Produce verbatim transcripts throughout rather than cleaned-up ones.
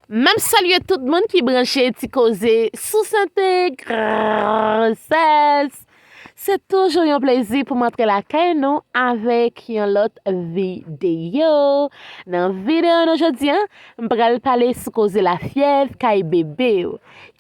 M ap salye tout moun ki branche Ti Koze sou sante gwosès. Se toujou yon plezi pou m antre lakay nou avèk yon lòt videyo. Nan videyo nou jodi a, m pral pale sou koze lafyèv kay bebe yo.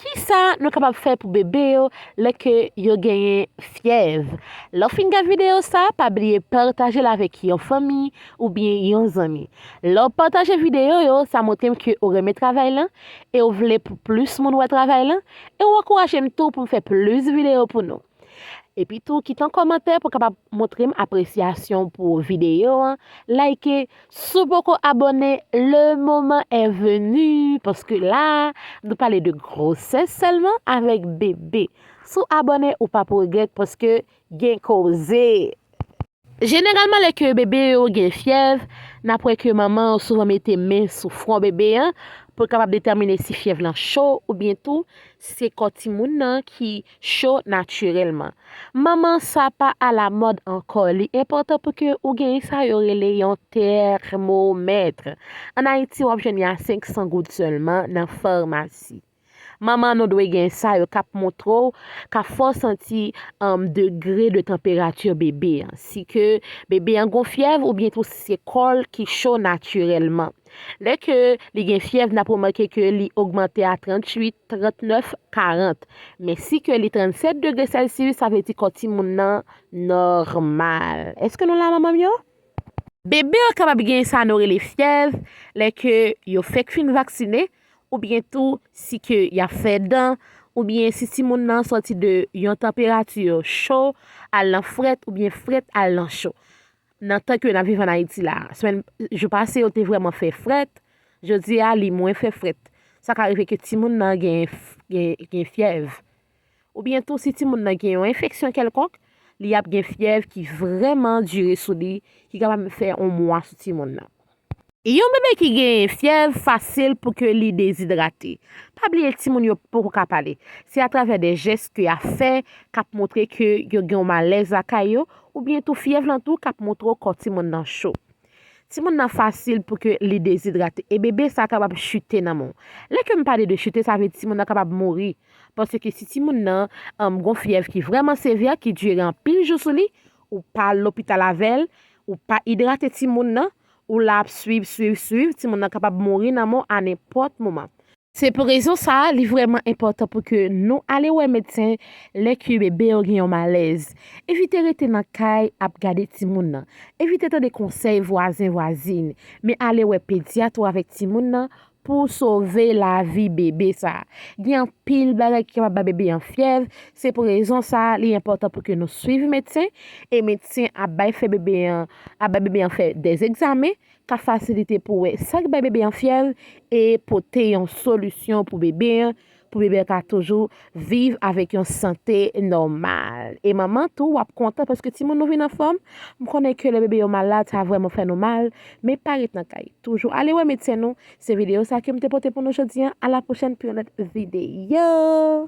Kisa nou kapab fè pou bebe yo lè ke yo genyen fyèv? Lè w fin gad videyo sa, pa bliye pataje l avèk yon fanmi oubyen yon zanmi. Lè w pataje videyo yo, sa montre m ke ou renmen travay lan e ou vle pou plis moun wè travay lan, e ou ankouraje m tou pou m fè plis videyo pou nou. Epi tou, kite yon kòmantè pou w kapab montre m apresyasyon pou videyo an. Like, si w poko abòne, le moment est venu, paske la, nou pale de gwosès sèlman avèk bebe. Si w abòne, ou p ap regrèt paske gen koze. Jeneralman, lè ke bebe yo gen fyèv, n ap wè ke manman an souvan mete men sou fwon bebe an pou l kapab detèmine si fyèv lan cho oubyen tou se kò timoun nan ki cho natirèlman. Manman, sa pa alamòd ankò. Li enpòtan pou ke ou genyen sa yo rele yon tèmomèt. Ann Ayiti, w ap jwenn li a senk san goud sèlman nan famasi. Manman, nou dwe gen sa yo k ap montre w, k ap fè w santi, um, degre de tanperati bebe an. Si ke bebe an gon fyèv oubyen tou si se kò l ki cho natirèlman. Lè ke li gen fyèv, n ap remake ke li ogmante a tranntuit, trannèf, karant. Men si ke li trannsèt degre sèlsiyis, sa vle di kò timoun nan nòmal. Èske nou la, manman m yo? Bebe yo kapab gen sa nou rele fyèv lè ke yo fèk fin vaksine, oubyen tou si ke y ap fè dan, oubyen si timoun nan sòti de yon tanperati cho al nan frèt oubyen frèt al nan cho. Nan tan ke n ap viv ann Ayiti la, semèn, jou pase yo te vrèman fè frèt, jodi a li mwen fè frèt. Sa ka rive ke timoun nan gen, gen, gen fyèv. Oubyen tou, si timoun nan gen yon enfeksyon kèlkonk, li ap gen fyèv ki vrèman dire sou li, ki kapab fè yon mwa sou timoun nan. Yon bebe ki gen fyèv, fasil pou ke li dezidrate. Pa bliye, timoun yo poko ka pale. Se atravè de jès ke y ap fè k ap montre ke yo gen yon malèz lakay yo, oubyen tou fyèv lan tou k ap montre w kò timoun nan cho. Timoun nan fasil pou ke li dezidrate e bebe sa kapab chite nan men w. Lè ke m pale de chite, sa vle di timoun nan kapab mouri. Paske si timoun nan, um, gon fyèv ki vrèman sevè, ki dire anpil jou sou li, ou pa al lopital avè l, ou pa idrate timoun nan, ou la ap swiv, swiv, swiv, timoun nan kapab mouri nan men w a nenpòt moman. Se pou rezon sa a, li vrèman enpòtan pou ke nou ale wè medsen lè ke bebe yo gen yon malèz. Evite rete nan kay ap gade timoun nan. Evite tande konsèy vwazen, vwazin, men ale wè pedyat ou avèk timoun nan pou sove lavi bebe sa a. Gen anpil bagay ki kapab bay bebe an fyèv. Se pou rezon sa a, li enpòtan pou ke nou swiv medsen, e medsen ap bay fè bebe an, ap bay bebe an fè dèzegzamen, ka fasilite pou wè sa k bay bebe an fyèv e pote yon solisyon pou bebe an, pou bebe an ka toujou viv avèk yon sante nòmal. E manman tou, w ap kontan paske timoun nou vin anfòm. M konnen ke lè bebe yo malad, sa vrèman fè nou mal, men pa ret nan kay. Toujou ale wè medsen nou. Se videyo sa ke m te pote pou nou jodi a. A la pwochèn pou yon lòt videyo.